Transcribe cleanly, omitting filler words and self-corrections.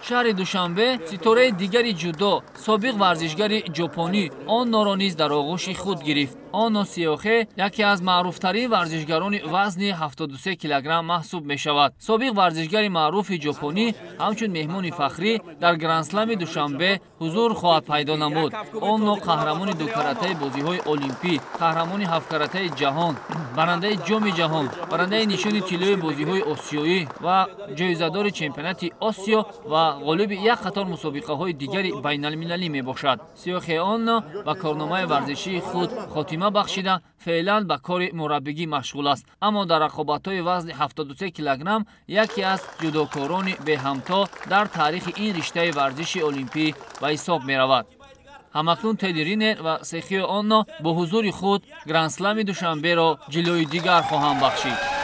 Шаҳри Душанбе ситораи дигари ҷудо, собиқ варзишгари ҷопонӣ Онноро низ дар оғӯши худ гирифт. Онно Сиёхе яке аз маъруфтарин варзишгарони вазни 73 килограмм маҳсуб мешавад. Собиқ варзишгари маъруфи ҷопонӣ ҳамчун меҳмони фахрӣ дар Грандслами Душанбе ҳузур хоҳад пайдо намуд. Онно қаҳрамони дукаратаи бозиҳои олимпӣ, қаҳрамони ҳафткаратаи ҷаҳон, барандаи Ҷоми ҷаҳон, барандаи нишони тиллои бозиҳои осиёӣ ва ҷоизадори чемпионати Осиё ва ғолиби як қатор мусобиқаҳои дигари байналмилалӣ мебошад. Сиёхе Онно ба корномаи варзишии худ хотима бахшида, феълан ба кори мураббигӣ машғул аст, аммо дар рақобатҳои вазни 73 килограмм яке аз ҷудокорони беҳамто дар таърихи ин риштаи варзиши олимпӣ ба ҳисоб меравад. Ҳамакнун Тедди Ринер ва Сехио Онно бо ҳузури худ Грандслами Душанберо ҷилои дигар хоҳанд бахшид.